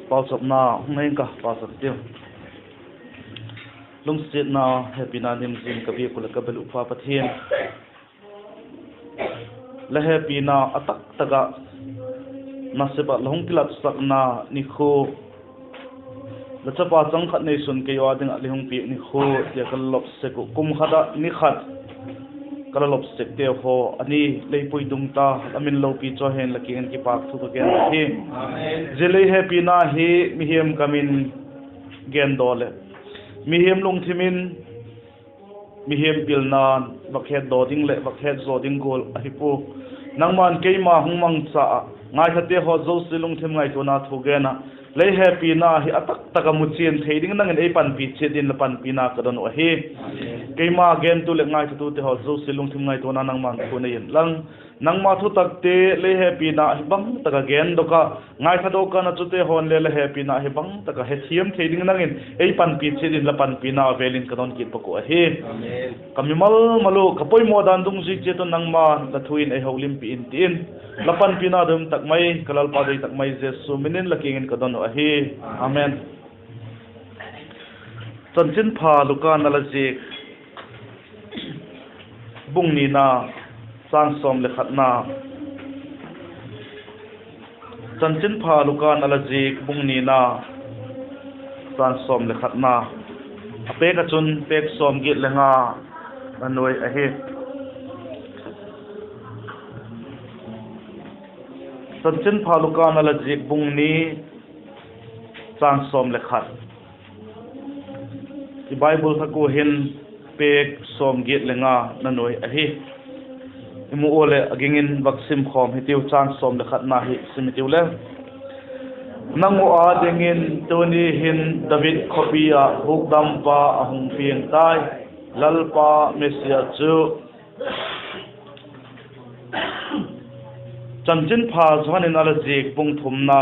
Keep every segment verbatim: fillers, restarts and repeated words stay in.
Pauchapna hung nei ing ka, pauchap tiu. Lungsiatna, hepina nim zing ka biak uh leh ka bel uh Pa Pathian, la hepina a taktak ah nasep ah la hung kilatsakna nikhua, la chapa chang khat neisun kei â ding ah lei hung piak nikhua tia ka la lop sek uh, kum khat ah ni khat ka la lop sekte haw a ni lei pui dung ta, la min lopi chu hen, la kiang in kipâk thu ka gen ahi. Zia lei hepina hi mihing kam in gen daw leh, mihing lungthim in mihing pilna'n vak het daw ding leh vak het zaw ding gual ahi pua. Nangma'n keima hung mangcha ah ngaithate haw zosia lungthim ngaituana thu gen ah, lei hepina hi a taktak ah mu chian thei ding nang in ei panpi chiat in la panpina ka don uh ahi. Keima gentu leh ngaithatute haw zosia lungthim ngaituana nangma'n thu nei inlang, nangma thutakte lei hepina hi bang tak ah gendok ah, ngaithadok ah, na chute haw'n le la hepina hi bang tak ah hethiam thei ding nang in ei panpi chiat in la panpina vêl in ka don kit pak uh ahi. Ka mimal mal uh ka poimaw dan dungzui chiat un nangma'n la thu in ei holimpi in ti in, la panpina doi um tak mai ka Lalpa doi tak mai Jesu min in la kiang in ka don uh ahi. Amen. Chanchinpha Luka'n a la ziak bung nina, châng sawm leh khatna. Chanchinpha Luka'n a la ziak bung nina, châng sawm leh khatna. A pêk ah chun pêk sawm giat le nga na nuai ahi. Chanchinpha Luka'n a la ziak bung ni, châng sawm leh khat. I Bible thak ua hin pêk sawm giat le nga na nuai ahi. I mu ua leh a ging in vak sim khawm hitiu, châng sawm leh khatna hi sim hitiu le. Nang uh â dingin tuni hin David khawpi ah hukdampa a hung piang tai, Lalpa Messia chu. Chanchinpha Johan in a la ziak bung thumna,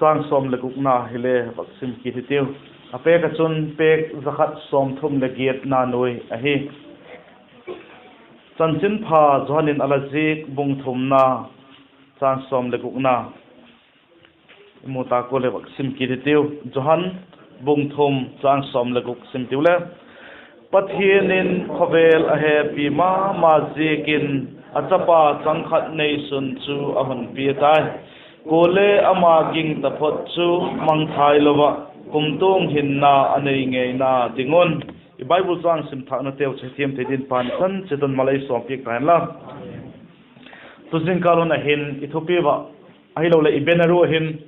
châng sawm leh gukna hile vak sim kit hitiu. A pêk ah chun pêk za khat sawmthum leh giatna nuai ahi. Chanchinpha Johan in a la ziak bung thumna, châng sawm leh gukna. I mu ta kua leh vak sim kit hitiu. Johan bung thum, châng sawm leh guk sim tiu le. Pathian in khawvel a hepi ma ma ziakin a chapa chang khat neisun chu a hun pia tai. Kuale ama ging taphot chu mangthai lo ah kumtuang hinna a nei ngeina ding un. I Bible châng sim thâknateu chu hethiam thei dingin Pa'n chan chiat un mal ei sawmpiak ta hen la. Tu zingkal hun ah hin i thupi ah, ahiloleh i banner ua hin,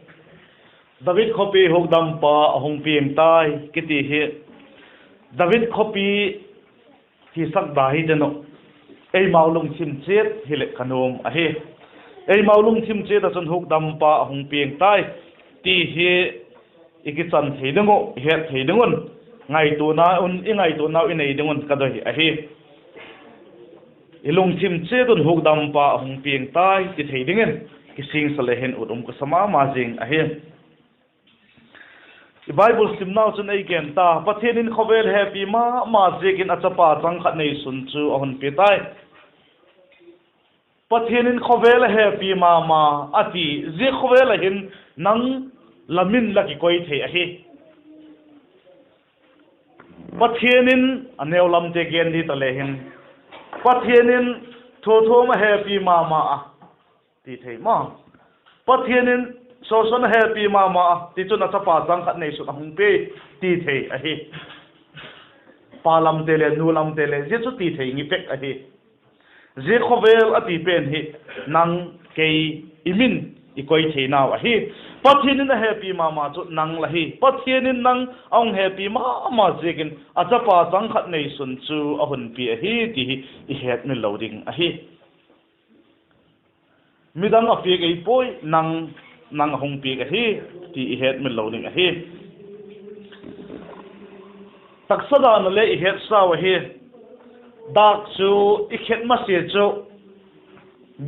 David khawpi hukdampa a hung piang tai kiti hi, David khawpi hisak da hi ten uh, eimau lungthim chiat hileh ka nuam ahi. Eimau lungthim chiat ah chun hukdampa a hung piang tai ti hi i kichan thei ding uh, i het thei ding un, ngaituana un, i ngaituanau i nei ding un ka doi ahi. I lungthim chiat un hukdampa a hung piang tai ti thei dingin kisingsa le hin ut um ka sa ma ma zing ahi. I Bible simnau chun ei gen ta, Pathian in khawvel hepi ma ma ziakin a chapa chang khat neisun chu a hun pia tai. Pathian in khawvel a hepi ma ma a ti, zia khawvel ah hin nang la min la kikoi thei ahi. Pathian in, a neu lamte gen di ta le hin, Pathian in Thuthuam a hepi ma ma a ti thei ma. Pathian in Sawlson a hepi ma ma a, tichun a chapa chang khat neisun a hung pia ti thei ahi. Pa lamte le nu lamte le zia chu ti thei ngi pek ahi. Zia khawvel a ti pen hi nang, kei, i min i koi theinau ahi. Pathian in a hepi ma ma chu nang la hi. Pathian in nang a hung hepi ma ma ziakin a chapa chang khat neisun chu a hun pia ahi ti hi i hetmil lo ding ahi. Midang a piak ei puai, nang, nang a hung piak ahi ti i hetmil lo ding ahi. Taksa dan a le i hetsau ahi. Dâk chu i khet masia chu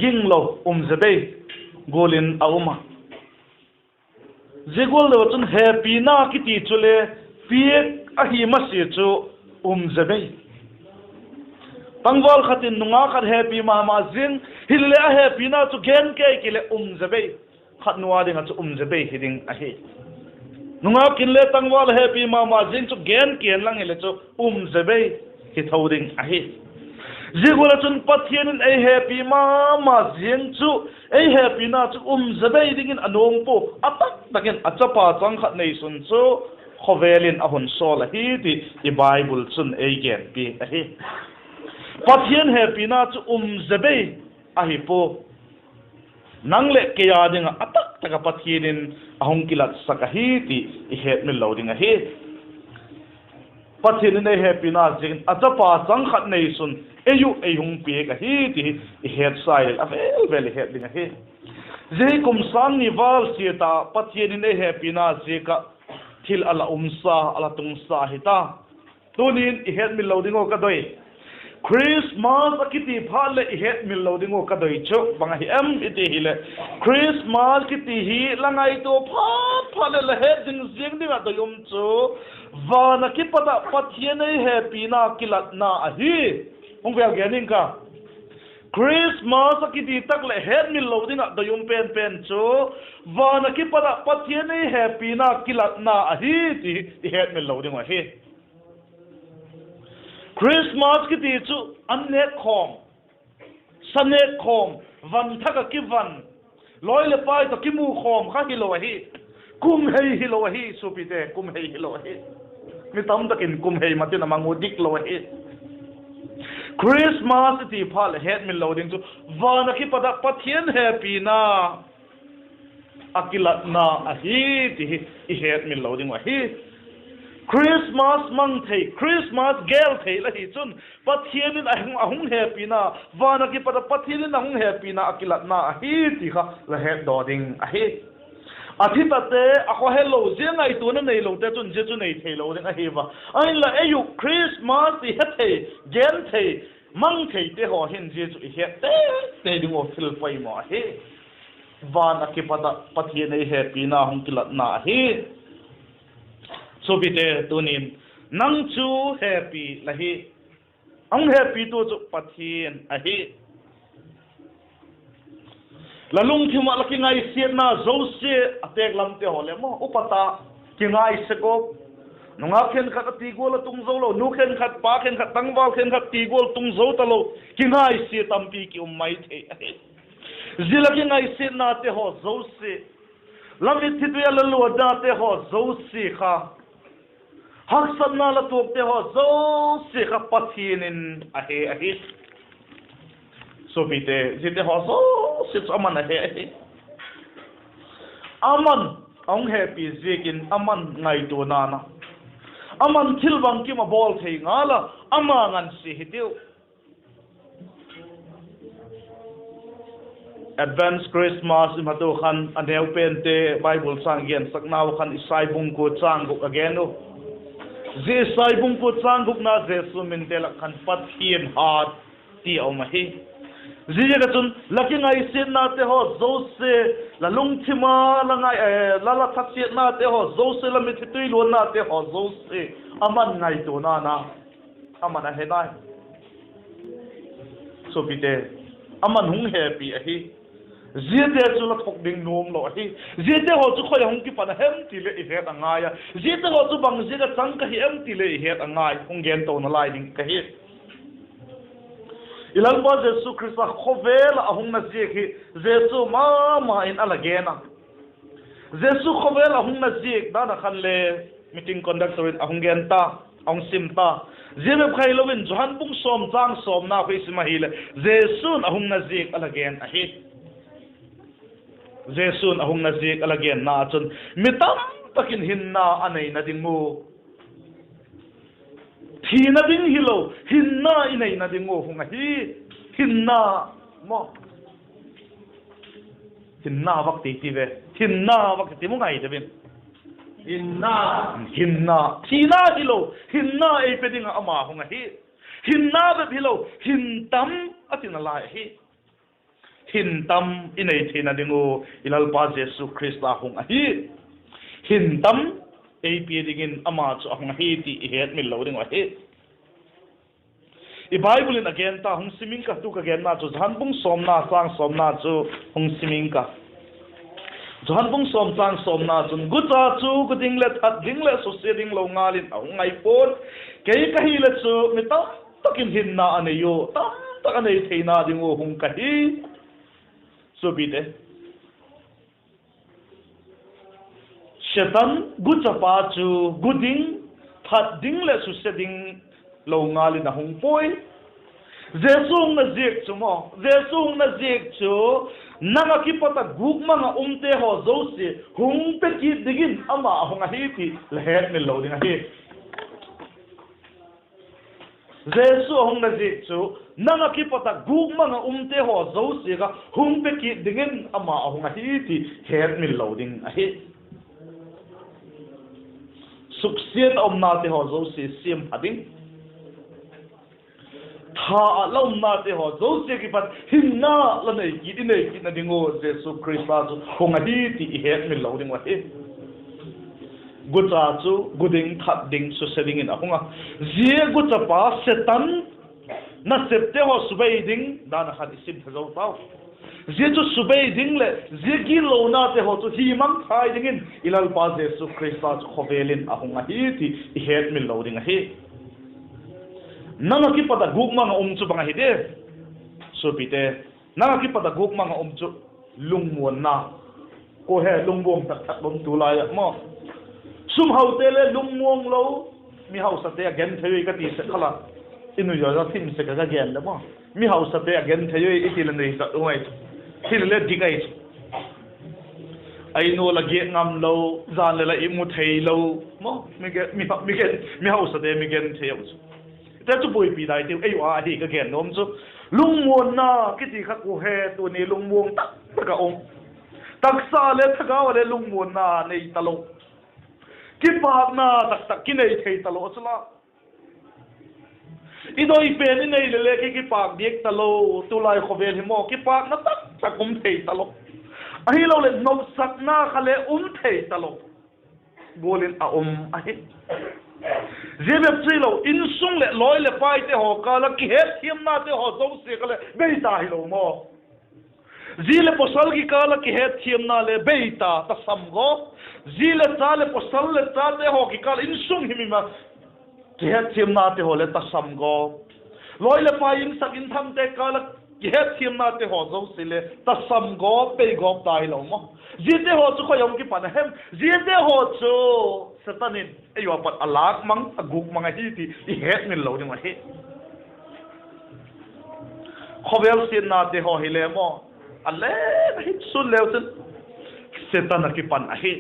ginglo um ze bei gual in a um a. Zia gual lo chun hepina kiti chule piak ahi masia chu um ze bei. Tangval khat in nungak khat hepi ma ma ziang, hinleh a hepina chu gen kei kei leh um ze bei. Khat nung a ding ah chu um ze bei hi ding ahi. Nungak in le tangval a hepi ma ma ziang chu gen kihen lang hileh chu um ze bei hi tho ding ahi. Zia gual ah chun Pathian in ei hepi ma ma ziang chu, ei hepina chu um ze bei dingin a nuam pua, a tak tak in a chapa chang khat neisun chu khawvel in a hun sawl ahi ti i Bible chun ei genpiak ahi. Pathian hepina chu um ze bei ahi pua. Nang leh kei a ding ah a tak tak ah Pathian in a hung kilatsak ahi ti i hetmil lo ding ahi. Pathian in ei hepina ziakin a chapa chang khat neisun ei uh ei hung piak ahi ti i hetsa hileh a vel vel i het ding ahi. Zia hi kum sâng ni val siat ah Pathian in ei hepina ziak ah thil a la umsa, a la tungsa hi ta. Tuni'n i hetmil lo ding uh ka doi, Christmas a kiti phat leh i hetmil lo ding uh ka doi chu bang ahi em i ti hileh, Christmas kiti hi la ngaitua phat phat leh la het ding ziang ding ah doi um chu, van ah kipat ah Pathian ei hepina kilatna ahi. Hung vel gen ing ka. Christmas a kiti tak leh hetmil lo ding ah doi um pen pen chu, van ah kipat ah Pathian ei hepina kilatna ahi ti i hetmil lo ding uh ahi. Christmas kiti chu an nêk khawm, sa nêk khawm, van thak ah kivan, lawi leh pai tawh kimu khawm kha hilo ahi. Kum hei hilo ahi, suapite, kum hei hilo ahi. Mi tam tak in kum hei mat in a mang uh dik lo ahi. Christmas i ti phat leh hetmil lo ding chu, van ah kipat ah Pathian hepina a kilatna ahi ti hi i hetmil lo ding uh ahi. Christmas mang thei, Christmas gel thei la hi chun, Pathian in a hung, a hung hepina, van ah kipat ah Pathian in a hung hepina a kilatna ahi ti kha la hetdaw ding ahi. A thi tate, a khawhelo, zia ngaituana neilote chun zia chu nei theilo ding ahi va. Ahinla ei uh Christmas i he thei, gen thei, mang theite haw hin zia chu i het tei ding uh thil poimaw ahi. Van ah kipat ah Pathian ei hepina hung kilatna ahi. Suapite, tuni'n nang chu hepi la hi. A hung hepitu chu Pathian ahi. La lungthim ah la kingaisiatna zosia, a têk lamte haw le maw, upa ta, kingaisia gawp. Nungak khenkhat a ti gual a tung zo lo, nu khenkhat, pa khenkhat, tangval khenkhat ti gual tung zo talo, kingaisia tampi ki um mai thei ahi. Zia la kingaisiatnate haw zosia, la mitthi tui ah la luannate haw zosia kha, haksatna la tuakte haw zosia kha Pathian in a he ahi. Suapite, ziate haw zosia chu aman a he ahi. Aman a hung hepi ziakin aman ngaituana na, aman thil bangkim a bawl thei ngal a, ama ngansia hitiu. Advance Christmas i mat u khan a neu pente Bible châng i gensaknau khan Isai bung kua châng guk a gen u. Zia Isai bung kua châng gukna Jesu minte lak khan Pathian hat ti a um ahi. Ziaziak ah chun la kingaisiatnate haw zosia, la lungthim a la ngai, eh, la, la thasiatnate haw zosia, la mitthi tui luannate haw zosia, aman ngaituana na, aman a he nai. Suapite, aman hung hepi ahi. Ziate chu la thok ding nuam lo ahi. Ziate haw chu khoi a hung kipan a hem ti leh i het a ngai a. Ziate haw chu bang ziak a chang ka hi em ti leh i het a ngai. Hung gen to nalai ding ka hi. I Lalpa Jesu Khrista khawvel ah a hungna ziak hi Jesu ma ma in a la gen a. Jesu khawvel a hungna ziak dan a khan le meeting conductor in a hung gen ta, a hung sim ta. Zia bep kha hilo in Johan bung sawm châng sawmna kha i sim ahileh Jesu'n a hungna ziak a la gen ahi. Jesu'n a hungna ziak a la genna ah chun mi tam tak in hinna a neina ding u, thina ding hilo, hinna i neina ding u hung ahi. Hinna maw? Hinna vak ti ti ve. Hinna vak ti mu ngai deu in. Hinna, thina hilo, hinna ei pe ding ah ama hung ahi. Hinna bep hilo, hin tam a tina lai ahi. Hin tam i nei theina ding u i Lalpa Jesu Khrista hung ahi. Hin tam ei pia dingin ama chu a hung ahi ti i hetmil lo ding uh ahi. I Bible in a gen ta, hung sim ing ka, tu ka genna chu Johan bung sawmna châng sawmna chu hung sim ing ka. Johan bung sawm châng sawmna chun, Gucha chu gu ding leh that ding leh susia ding lo ngal in a hung ngai pua'n; kei ka hile chu mi tamtak in hinna a nei ua, tamtak a nei theina ding ua hung ka hi. Suapite, Setan guchapa chu gu ding, that ding leh susia ding lo ngal in a hung puai. Jesu hungna ziak chu maw, Jesu hungna ziak chu nang ah kipat ah gûk mang ah umte haw zosia hung pe kit dingin ama a hung ahi ti la hetmil lo ding ahi. Jesu a hungna ziak chu nang ah kipat ah gûk mang ah umte haw zosia kha hung pe kit dingin ama a hung ahi ti hetmil lo ding ahi. Suksiat a umnate haw zosia siampha ding, tha ah la umnate haw zosia kipat hinna la nei kit, i nei kitna ding ua Jesu Khrista chu hung ahi ti i hetmil lo ding uh ahi. Gucha chu gu ding, that ding, susia dingin a hung a, zia guchapa Setan nasepte haw subei ding dan ah khan i sim tha zo tau. Zia chu subei ding leh zia gitlonate haw chu hi mangthai dingin i Lalpa Jesu Khrista chu khawvel in a hung ahi ti i hetmil lo ding ahi. Nang ah kipat ah gûk mang ah um chu bang ahi di? Suapite, nang ah kipat ah gûk mang ah um chu lungmuanna. Kua he lungmuang tak tak um tulai ah maw? Sum haute le lungmuang lo, mi hausate a genthei ui ka ti sek kha la, i nui zaw zaw thim sek a ka gen le maw, mi hausate a genthei ui i ti le nui zaw u ngai chu, hile dik ai chu. Ai nu la giak ngam lo, jan le la i mu thei lo maw, mi hausate mi genthei u chu. Te chu buaipi dai tiu ei u a, ahi ka gen nuam chu. Lungmuanna kiti kha kua he tuni lungmuang tak tak a um, taksa le thagau a le lungmuanna nei talo, kipâkna tak tak kinei thei talo chu la. I doi pen i nei le le ki, kipâk diak talo. Tulai khawvel hi maw, kipâkna tak tak um thei talo, ahiloleh nopsakna kha le um thei talo gual in a um ahi. Zia bep chu hilo, insung leh lawi leh paite haw kâl ah kihetthiamnate haw zosia kha le bei ta hilo maw? Zi leh pawsal kikâl ah kihetthiamna le bei ta, tasam gawp. Zi leh cha leh pawsal leh chate haw kikâl, insung himhim ah kihetthiamnate haw le tasam gawp. Lawi leh pai, insak inthangte kâl ah kihetthiamnate haw zosia le tasam gawp, bei gawp ta hilo maw? Ziate haw chu khoi a hung kipan a hem? Ziate haw chu Setan in ei ua pat a lâk mang, a gûk mang ahi ti i hetmil lo ding ahi. Khawvel siatnate haw hile maw, a leng a hit sun leu chun Setan ah kipan ahi.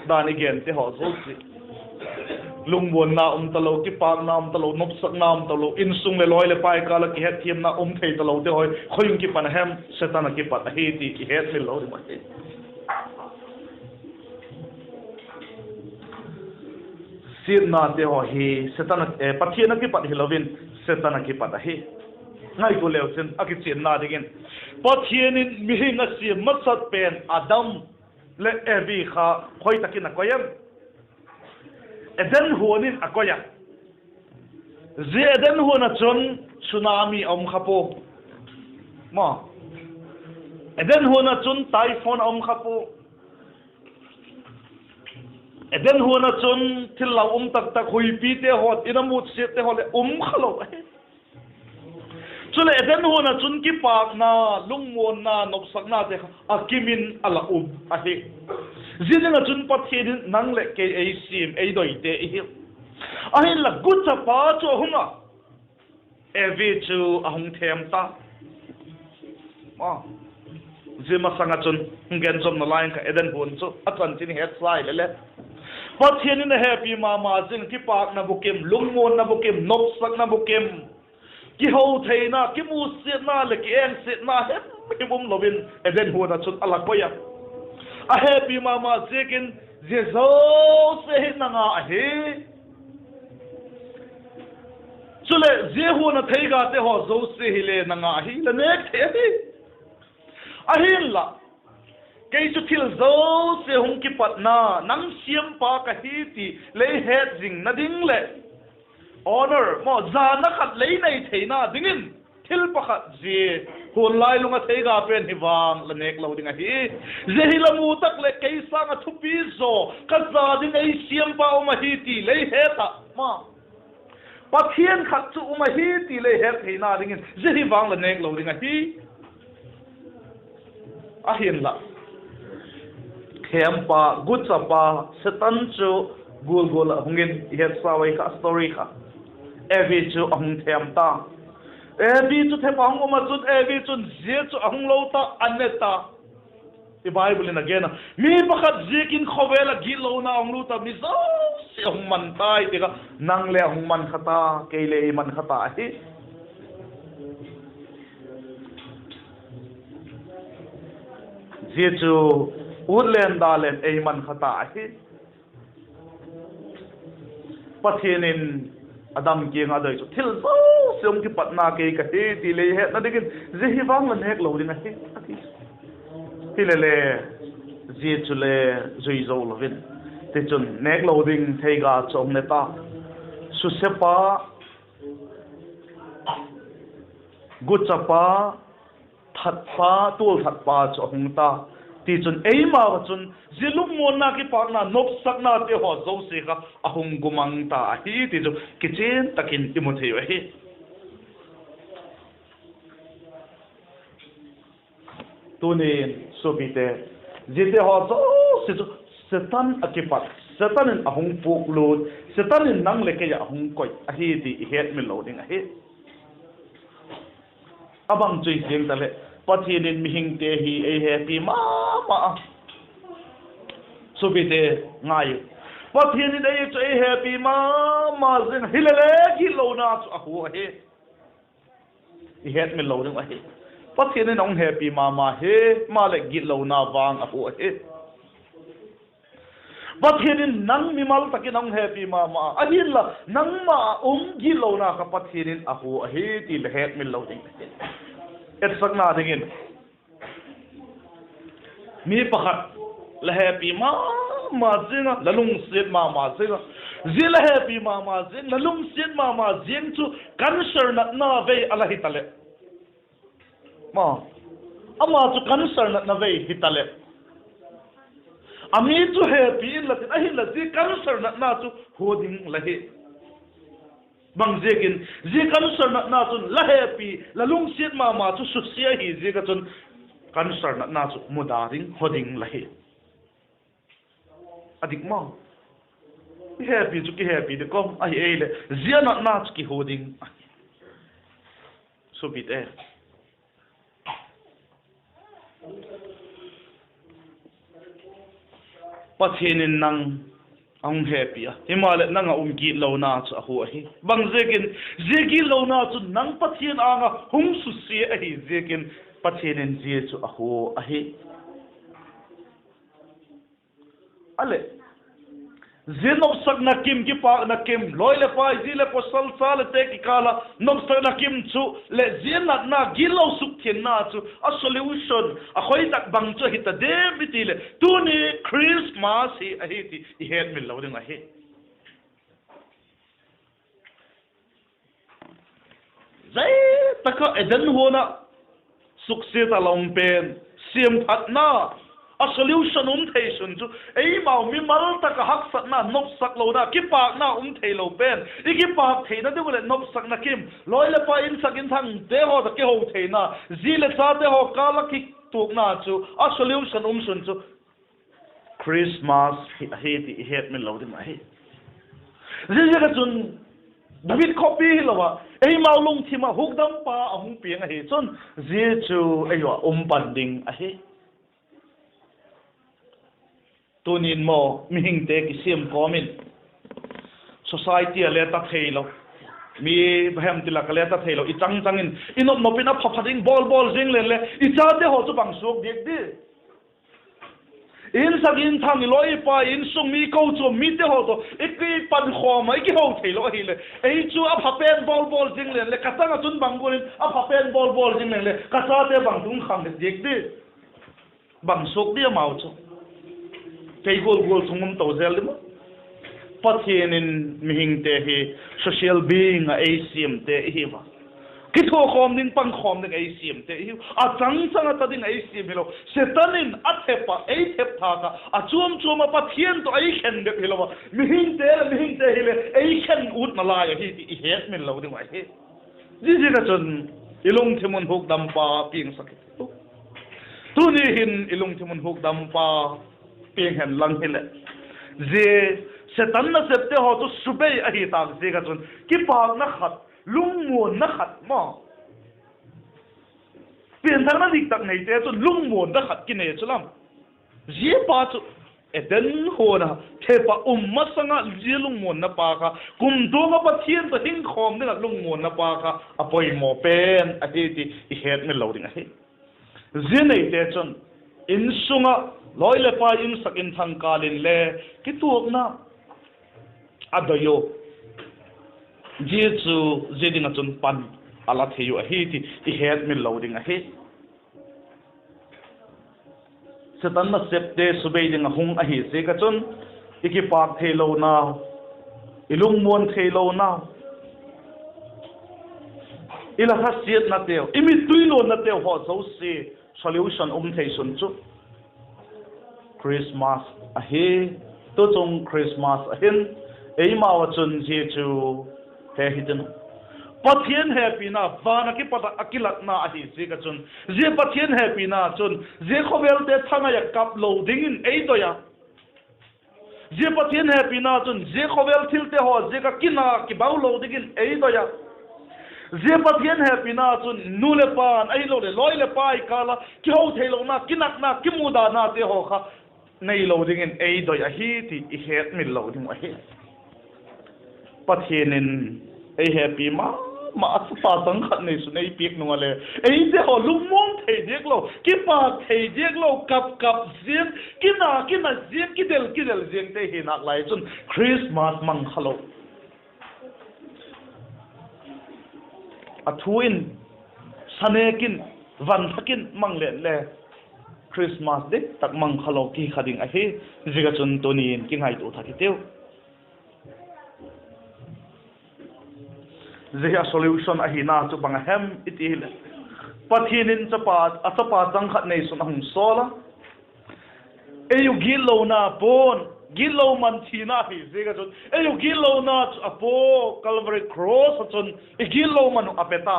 Dan i gente haw zosia, lungmuanna um talo, kipâkna um talo, nopsakna um talo, insung leh lawi leh pai kâl ah kihetthiamna um thei talote haw khoi hung kipan a hem? Setan ah kipat ahi ti i hetmil lo ding ahi. Siatnate haw hi Setan, Pathian ah kipat hilo in, Setan ah kipat ahi. Ngaitua leu chun a kichianna dingin, Pathian in mihing a siam masat pen Adam leh Evi kha khoi tak in a koi em? Eden huan in a koi a. Zia Eden huan ah chun tsunami a um kha pua. Eden huan ah chun typhoon a um kha pua. Eden huan ah chun thil lau um tak tak, huipite haw, in a mutsiatte haw leh um kha lo ahi. Chuleh Eden huan ah chun kipâkna, lungmuanna, nopsaknate kha a kim in a la um ahi. Zia ding ah chun Pathian in nang leh kei ei siam, ei doite i hiu. Ahinla guchapa chu a hung a, Evi chu a hung thêm ta. Zia masang ah chun hung gen zawm nalai ing ka, Eden huan chu a chanchin i hetsa hile le, Pathian in a hepi ma ma zing, kipâkna bukim, lungmuanna bukim, nopsakna bukim, kihotheina, kimusiatna leh kiengsiatna himhim um lo in Eden huan ah chun a la koi a. A hepi ma ma ziakin, zia zosia hi nang â ahi. Chuleh zia huan ah theigate haw zosia hile nang â ahi, la nêk thei ahi. Ahinla, kei chu thil zosia hung kipatna, nang siampa ka hi ti lei hetzingna ding leh honour maw, zana khat lei nei theina dingin thil pakhat zia hun lailung a theiga pen hi vang la nêk lo ding ahi. Zia hi la mu tak leh kei sâng ah thupi zaw ka za ding ei siampa um ahi ti lei het ah ma, Pathian khat chu um ahi ti lei het theina dingin zia hi vang la nêk lo ding ahi. Ahinla, thêmpa, guchapa Setan chu gual gual ah hung in i hetsa ui kha story kha. Evi chu a hung thêm ta. Evi chu thêmpa hung um ah chun Evi chun zia chu a hung lo ta, a ne ta. I Bible in a gen a, mi pakhat ziakin khawvel ah gitlona hung lut a, mi zosia hung man tai ti kha, nang le a hung man kha ta, kei le ei man kha ta ahi. Zia chu ut len da len ei man kha ta ahi. Pathian in Adam kiang ah a doi chu, thil zosia hung kipatna kei ka hi ti lei hetna dingin zia hi vang la nêk lo ding ahi, a ti. Hilele, zia chule zui zo lo in, tichun nêk lo ding theiga chu a hung ne ta. Susepa, guchapa, thatpa, tualthatpa chu a hung ta. Tichun eimau ah chun zia lungmuanna, kipâkna, nopsaknate haw zosia kha a hung gumang ta ahi ti chu kichian tak in i mu thei uh ahi. Tunin suapite, ziate haw zosia chu Setan ah kipat, Setan in a hung puaklut, Setan in nang leh kei ah a hung koi ahi ti i hetmil lo ding ahi. A bang chu i ziang taleh, Pathian in mihingte hi ei hepi ma ma a. Suapite, ngai u. Pathian in ei chu ei hepi ma ma zing a, hilele gitlona chu a hua ahi. I hetmil lo ding ahi. Pathian in a hung hepi ma ma hi, maleh gitlona vang a hua ahi. Pathian in nang mimal tak in a hung hepi ma ma a, ahinla nangma ah um gitlona kha Pathian in a hua ahi ti le hetmil lo ding ahi. Etsakna dingin, mi pakhat la hepi ma ma zing a, la lungsiat ma ma zing a, zia la hepi ma ma zing, la lungsiat ma ma zing chu cancer natna vei a la hi taleh, ma, ama chu cancer natna vei hi taleh, a mi chu hepi inla tin, ahinla zia cancer natna chu hua ding la hi. Bangziakin, zia cancer natna chun la hepi, la lungsiat ma ma chu susia ahi ziak ah chun cancer natna chu muda ding, hua ding la hi. A dik ma, i hepi chu kihepi ding kawm ahi ei leh, zia natna chu kihua ding ahi. Suapite, Pathian in nang a hung hepi a, himaleh nang ah um gitlona chu a hua ahi. Bangziakin, zia gitlona chun nang Pathian âng ah hung susia ahi ziakin, Pathian in zia chu a hua ahi. A leh, zia nopsakna kim, kipâkna kim, lawi leh pai, zi leh pawsal, cha leh te kikâl ah nopsakna kim chu leh zia natna, gitlo sukthianna chu a solution a khoi tak bang chu ahi ta diam i ti leh, tuni Christmas hi ahi ti i hetmil lo ding ahi. Zia tak ah Eden huan ah suksiat ah la um pen, siamphatna, a solution um thei sun chu, eimau mimal tak ah haksatna, nopsak lona, kipâkna um theilo pen, i kipâk theina ding uh leh nopsakna kim, lawi leh pai, insak inthangte haw tawh kiho theina, zi leh chate haw kâl ah kituakna chu a solution um sun chu Christmas hi ahi ti i hetmil lo ding ahi. Ziaziak ah chun David khawpi hilo ah eimau lungthim ah hukdampa a hung piang ahi chun, zia chu ei ua um pan ding ahi. Tunin maw, mihingte kisiam kawm in, society ah le ta theilo, mi hem ti lak ah le ta theilo, i chang chang in i nop nop in a pha pha ding bawl bawl ziang leng le i chate haw chu bang suak diak di? Insak inthang, i lawi i pai, insung mi, kochuam mite haw tawh i kipankhawm ah i kiho theilo ahileh, ei chu a pha pen bawl bawl ziang leng le, ka chang ah chun bang gual in a pha pen bawl bawl ziang leng le ka chate bang tung khang het diak di? Bang suak di amau chu? Kei gual gual chung um to zel di maw? Pathian in mihingte hi social being ah ei siamte i hiu a. Kithuakhawm ding, pangkhawm ding ei siamte i hiu. A chang chang ah ta ding ei siam hilo. Setan in a thep ah, ei thep thâk ah, a chuam chuam ah Pathian tawh ei khen bep hilo a, mihingte leh mihingte hileh ei khen utna lai ahi ti i hetmil lo ding uh ahi. Ziaziak ah chun i lungthim un hukdampa piangsak i tiu. Tuni hin i lungthim un hukdampa piang hen lang hileh, zia Setan nasepte haw chu subei ahi tâk ziak ah chun kipâkna khat, lungmuanna khat maw, pianthakna diktak neite chun lungmuanna khat kinei chu lam. Zia pa chu Eden huan ah thep ah um masang ah zia lungmuanna pa kha, kumtuang ah Pathian tawh hingkhawm ding ah lungmuanna pa kha a poimaw pen ahi ti i hetmil lo ding ahi. Zia neite chun insung ah lawi leh pai, insak inthang kâl inle kituakna a doi u. Zia chu zia ding ah chun pan a la thei uh ahi ti i hetmil lo ding ahi. Setan nasepte subei ding ah hung ahi ziak ah chun, i kipâk theilonau, i lungmuan theilonau, i la khasiatnateu, i mittui luannateu haw zosia solution um thei sun chu Christmas ahi. Tuchung Christmas ah hin eimau ah chun zia chu he hitin, Pathian hepina van ah kipat ah a kilatna ahi ziak ah chun, zia Pathian hepina chun zia khawvelte thangai ah kap lo dingin ei doi a. Zia Pathian hepina chun zia khawvel thilte haw ziak ah kina kibau lo dingin ei doi a. Zia Pathian hepina chun nu leh pa'n ahiloleh lawi leh pai kâl ah kiho theilona, kinakna, kimudanate haw kha neilo dingin ei doi ahi ti i hetmil lo ding uh ahi. Pathian in ei hepi ma ma a, chapa chang khat neisun ei piak nung ah le, eite haw lungmuang thei diak lo, kipâk thei diak lo, kap kap ziang, kina kina ziang, kidel kidel ziangte hi nâk lai chun Christmas mang kha lo. A thu in, sa nêk in, van thak in mang leng le Christmas diktak mang kha lo ki kha ding ahi. Ziak ah chun tuni'n kingaitua thak i tiu. Zia hi a solution ahina chu bang a hem i ti hileh, Pathian in chapa, a chapa chang khat neisun a hung sawl a, ei uh gitlona puan, gitlo man thina hi ziak ah chun ei uh gitlona chu a pua, Calvary Cross ah chun i gitlo man uh a pe ta.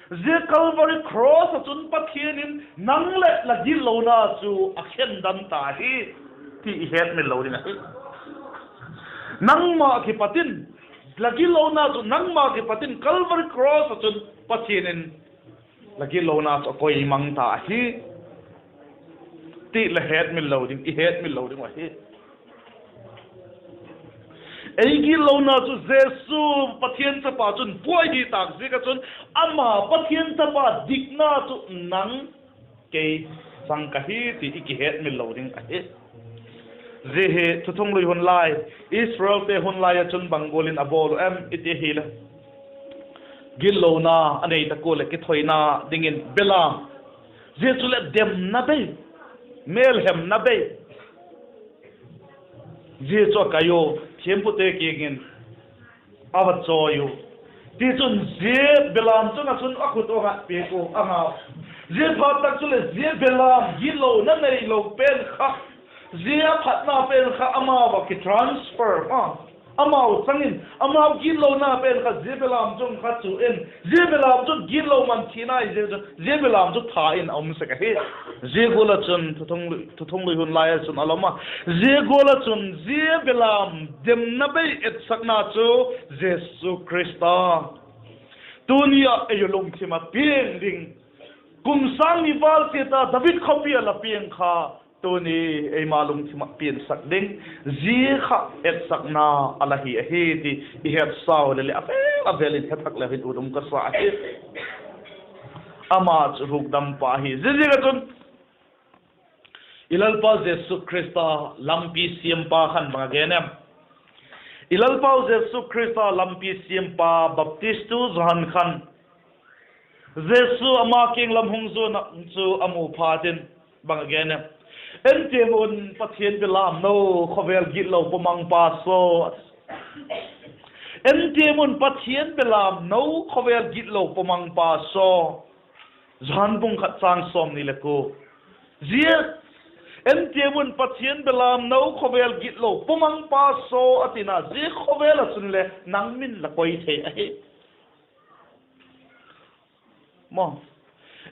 Zia Calvary Cross ah chun Pathian in nang leh la gitlona chu a khen dan ta hi ti i hetmil lo ding ahi. Nangma kipat in, la gitlona chu nangma kipat in Calvary Cross ah chun Pathian in la gitlona chu a koi mang ta ahi ti la hetmil lo ding, i hetmil lo ding uh ahi. Ei gitlona chu Jesu, Pathian chapa chun pua hi tâk ziak ah chun, ama Pathian chapa dikna chu nang, kei chang ka hi ti i kihetmil lo ding ahi. Zia hi thuthunglui hun lai, Israelte hun lai ah chun bang gual in a bawl u em i ti ahileh, gitlona a nei tak ua leh kithoina dingin belam, zia chuleh demna bei, mêlhemna bei, zia chu a kai u, thiampute kiang in a va chawi u. Tichun zia belam chung ah chun a khut u a ngat piak u, a ngau. Ziaphattak chuleh zia belam gitlona neilo pen kha, zia phatna pen kha amau ah kitransfer a, amau chang in amau gitlona pen kha zia belam chung kha chu in, zia belam chu gitlo man thina hi ziak chun zia belam chu tha in a um sek ahi. Zia gual ah chun thuthunglui, thuthunglui hun lai ah chun a la um a, zia gual ah chun zia belam demna bei etsakna chu Jesu Khrista tuni ah ei lungthim ah piang ding, kum sâng ni val chiat a David khawpi ah la piang kha, tuni eima lungthim ah piansak ding, zia kha etsakna a la hi ahi ti i hetsau le le a vêl a vêl in he thak leu hin ut um ka sa ahi. Ama chu hukdampa ahi. Ziaziak ah chun i Lalpau Jesu Khrista lampi siampa khan bang a gen em? I Lalpau Jesu Khrista lampi siampa baptistu Johan khan Jesu ama kiang lam hung zuan ah chu a mu phat in bang a gen em? En tiam un, Pathian belamno, khawvel gitlo pumangpa saw, En tiam un, Pathian belamno khawvel gitlo pawmangpa saw. Johan bung khat châng sawmni le kua. Zia, en tiam un, Pathian belamno khawvel gitlo pawmangpa saw, a tina, zia khawvel ah chun le nang min la koi thei ahi. Maw,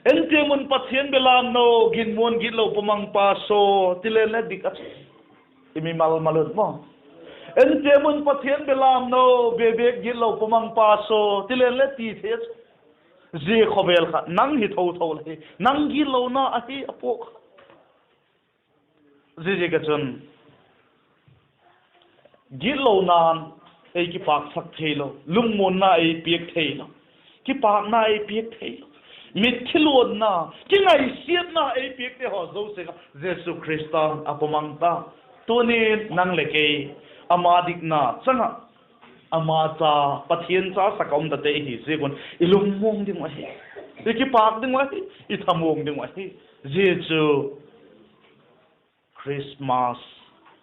en tiam un, Pathian belamno ginmuan gitlo pawmangpa saw, ti leng le dik a chu, i mimal mal un maw. En tiam un, Pathian belamno bebek gitlo pawmangpa saw, ti leng le ti thei a chu. Zia khawvel kha nang hi tho tho la hi, nang gitlona ahi a puak kha. Ziaziak ah chun gitlona'n ei kipâksak theilo, lungmuanna ei piak theilo, kipâkna ei piak theilo, mitthi luanna, kingaisiatna ei piakte haw zosia kha Jesu Khrista'n a pawmang ta. Tuni'n nang leh kei ama dikna chang ah, ama cha, Pathian cha sak a um tate i hi ziak un i lungmuang ding uh ahi, i kipâk ding uh ahi, i thamuang ding uh ahi. Zia chu Christmas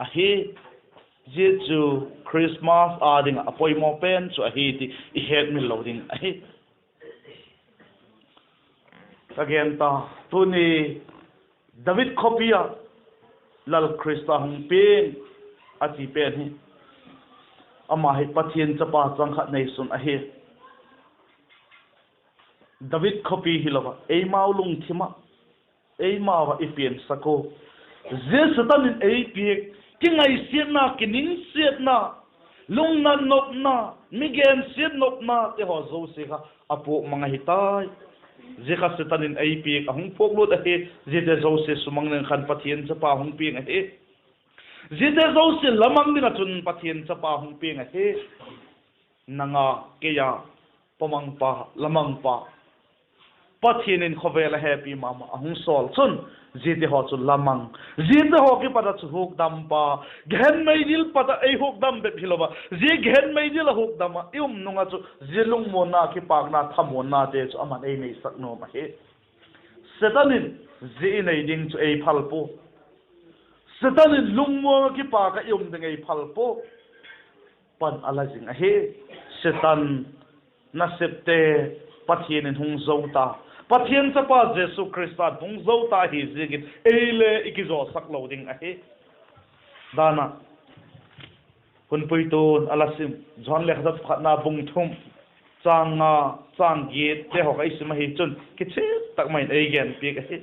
ahi. Zia chu Christmas â ding ah a poimaw pen chu ahi ti i hetmil lo ding ahi. Ka gen ta, tuni David khawpi ah Lal Khrista hung piang a ti pen hi, ama hi Pathian chapa chang khat neisun ahi. David khawpi hilo ah eimau lungthim ah, eimau ah i piansak ua, zia Setan in ei piak kingaisiatna, kiningsiatna, lungnat nopna, mi gensiat nopnate haw zosia kha a puak mang ahi tai. Zia kha Setan in ei piak a hung puaklut ahi. Ziate zosia sumang ding khan Pathian chapa hung piang ahi. Ziate zosia la mang ding ah chun Pathian chapa hung piang ahi. Nang a, kei a, pawmangpa, la mangpa, Pathian in khawvel a hepi ma ma a hung sawl chun, ziate haw chu la mang, ziate haw kipat ah chu hukdampa, Gehen meidil pat ah ei hukdam bep hilo ah, zia Gehen meidil ah hukdam ah i um nung ah chu zia lungmuanna, kipâkna, thamuannate chu ama'n ei neisak nuam ahi. Setan in zia i nei ding chu ei phal pua. Setan in lungmuang ah kipâk ah i um ding ei phal pua. Pan a la zing ahi. Setan nasepte Pathian in hung zo ta, Pathian chapa Jesu Khrista'n hung zo ta ahi ziakin ei le i kizawsak lo ding ahi. Dan ah, hun puitu'n a la sim Johan lekhathot pakhatna bung thum, châng nga, châng giatte haw ka i sim ahi chun kichian tak mai in ei gen piak ahi.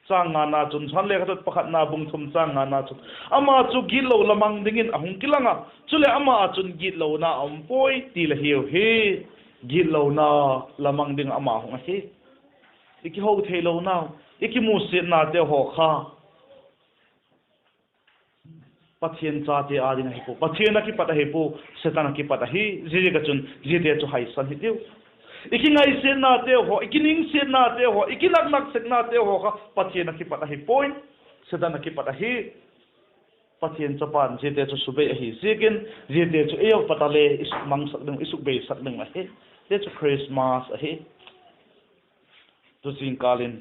Châng ngana chun, Johan lekhathot pakhatna bung thum châng ngana chun, ama chu gitlo la mang dingin a hung kilang a, chuleh ama ah chun gitlona a um puai ti la hiu hi. Gitlona la mang ding ah ama hung ahi. I kiho theilonau, i kimusiatnate haw kha Pathian chate â ding ahi pua, Pathian ah kipat ahi pua, Setan ah kipat ahi. Ziaziak ah chun ziate chu haisan hitiu. I kingaisiatnate haw, i kiningsiatnate haw, i kinaknak seknate haw kha Pathian ah kipat ahi puai, Setan ah kipat ahi. Pathian chapa'n ziate chu subei ahi ziakin, ziate chu ei a pat a le i sukmangsak ding, i sukbeisak ding ahi. Zia chu Christmas ahi. Tu zingkâl in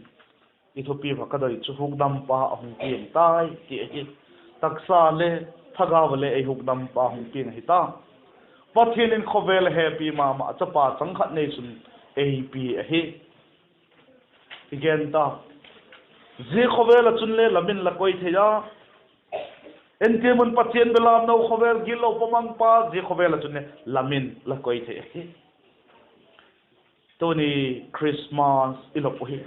i thupi va ka doi chu hukdampa a hung piang tai ti ahi. Taksa le thagau a le ei hukdampa hung piang ahi ta. Pathian in khawvel a hepi ma ma, chapa chang khat neisun ei pi ahi. I gen ta, zia khawvel ah chun le la min la koi thei a. En tiam un, Pathian belamno khawvel gitlo pawmangpa, zia khawvel ah chun le la min la koi thei ahi. Tuni Christmas i lop uh hi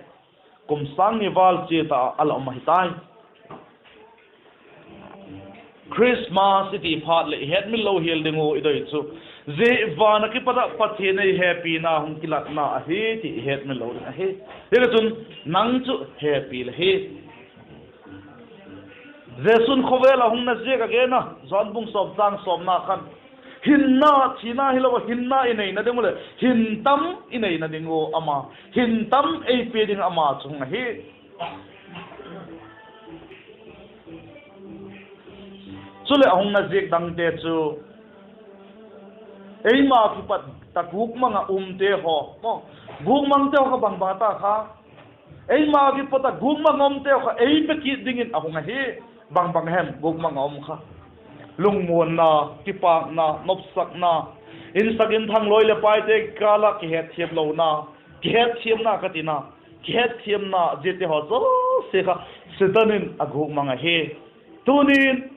kum sâng ni val chiat ah a la um ahi tai. Christmas i ti phat leh i hetmil lo hial ding uh i doi chu, zia van ah kipat ah Pathian ei hepina hung kilatna ahi ti i hetmil lo ding ahi. Ziaziakchun nang chu hepi la hi. Jesu'n khawvel ah hung na ziak a gen a, Johan bung sawm châng sawmna khan, hinna, thina hilo a hinna i neina ding uh leh hin tam i neina ding uh ama, hin tam ei pia ding ama chu hung ahi. Chuleh a hung na ziak dangte chu, eima kipat a gukmang ah umte haw, gukmangte haw kha bangbang a ta kha, eima kipat a gukmang a umte haw kha ei pe kit dingin a hung ahi. Bangbang hem gukmang a um kha? lungmuanna, kipâkna, nopsakna, insak inthang lawi leh paite kikâl ah kihetthiamlona, kihetthiamna ka tina, kihetthiamna ziate haw zosia kha Setan in a gûk mang ahi. Tunin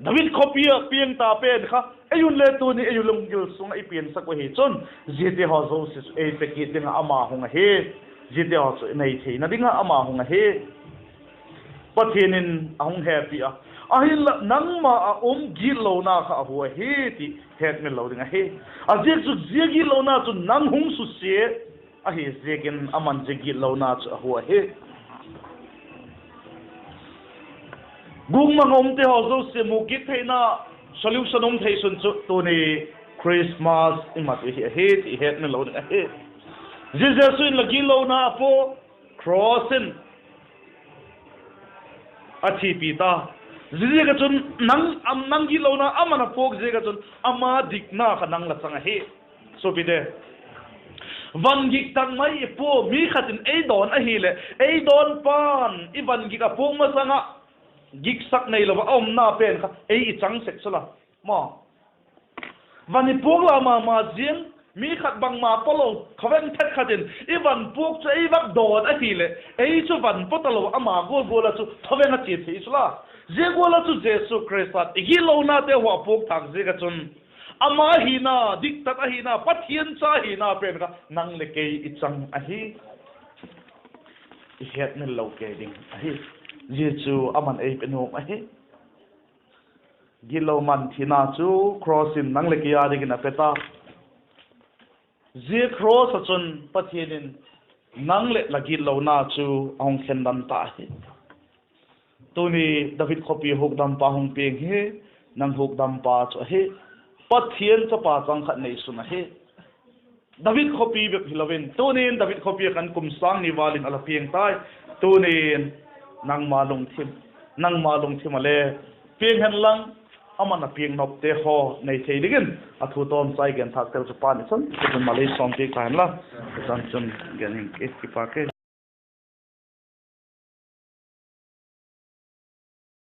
David khawpi ah piang ta pen kha ei un le tuni ei u lunggil sung ah i piansak uh ahi chun, ziate haw zosia chu ei pe kit ding ah ama hung ahi. Ziate haw chu i nei theina ding ah ama hung ahi. Pathian in a hung hepi a, ahinla nangma ah um gitlona kha a hu ahi ti hetmil lo ding ahi. A ziak chu zia gitlona chu nang hung susia ahi ziakin aman zia gitlona chu a hu ahi. Gûk mang a umte haw zosia mu kit theina solution um thei sun chu tuni Christmas i mat uh hi ahi ti hetmil lo ding ahi. Zia Jesu in la gitlona a puak, cross in a thipi ta. Ziaziak ah chun nang, am, nang gitlona aman a puak ziak ah chun ama dikna kha nang la chang ahi. Suapite, van gik tak mai i pua, mi khat in ei dawn ahileh, ei dawn pa'n i van gik a puak masang ah giksak neilo ah a umna pen kha ei i chang sek chu la maw. Van i puak la ma ma ziang, mi khat bangma paw lo, khawveng phet khat in i van puak chu ei vak dawn ahileh, ei chu van paw talo, ama gual gual ah chu khawveng a chia thei chu la. Zia gual ah chu Jesu Khrista'n i gitlonate haw a puak tâk ziak ah chun, ama hina, diktat ahina, Pathian cha hina pen kha nang leh kei i chang ahi. I hetmil lo kei ding ahi. Zia chu aman ei pe nuam ahi. Gitlo man thina chu cross in nang leh kei â dingin a pe ta. Zia cross ah chun Pathian in nang leh la gitlona chu a hung khendan ta hi. Tuni David khawpi hukdampa hung piang hi, nang hukdampa chu ahi. Pathian chapa chang khat neisun ahi. David khawpi bep hilo in, tunin David khawpi ah khan kum sâng ni vâl in a la piang tai. Tunin nangma lungthim, nangma lungthim ah le piang hen lang, aman a piang nopte haw nei thei dingin a thu tawmchai gen thâktel chu pa ni chun, chun malei sawmpiak ta hen la. Chan chun gen ing, kipak e.